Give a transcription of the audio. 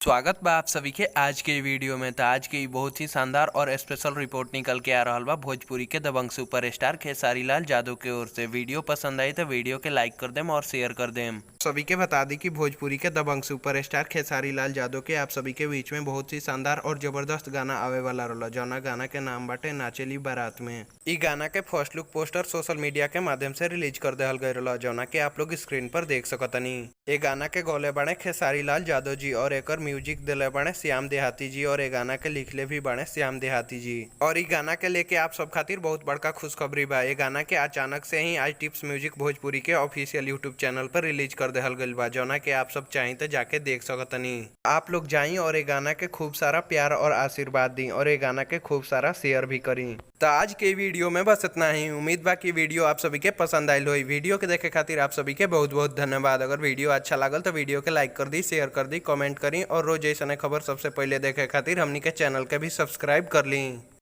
स्वागत बा आप सभी के आज के वीडियो में। तो आज के ई बहुत ही शानदार और स्पेशल रिपोर्ट निकल के आ रहल बा भोजपुरी के दबंग सुपरस्टार खेसारी लाल यादव के ओर से। वीडियो पसंद आई तो वीडियो के लाइक कर देम और शेयर कर देम। सभी के बता दी कि भोजपुरी के दबंग सुपरस्टार खेसारी लाल यादव के आप सभी के बीच में बहुत ही शानदार और जबरदस्त गाना आवे वाला रहल, जौना गाना के नाम बाटे नाचेली बारात में। ई गाना के first look poster social media के माध्यम से रिलीज कर देहल गयल रहल, जौना के आप लोग स्क्रीन पर देख सकतनी। ए गाना के गौले बाड़े खेसारी लाल यादव जी और एकर म्यूजिक दिले बाड़े श्याम देहाती जी और ए गाना के लिखले भी बाड़े श्याम देहाती जी। और ई गाना के लेके आप सब खातिर बहुत बड़का खुशखबरी बा। ए गाना के अचानक से ही आज टिप्स म्यूजिक भोजपुरी के ऑफिशियल यूट्यूब चैनल पर रिलीज कर देहल गइल बा, जौना के आप सब चाही तो जाके देख सकतनी। आप लोग जाई और ए गाना के खूब सारा प्यार और आशीर्वाद दी और ए गाना के खूब सारा शेयर भी करी। तो आज के वीडियो में बस इतना ही। उम्मीद बा कि वीडियो आप सभी के पसंद आयल होई। वीडियो के देखे खातिर आप सभी के बहुत बहुत धन्यवाद। अगर वीडियो अच्छा लागल तो वीडियो के लाइक कर दी, शेयर कर दी, कमेंट करी और रोज ऐसा खबर सबसे पहले देखे खातिर हमनी के चैनल के भी सब्सक्राइब कर ली।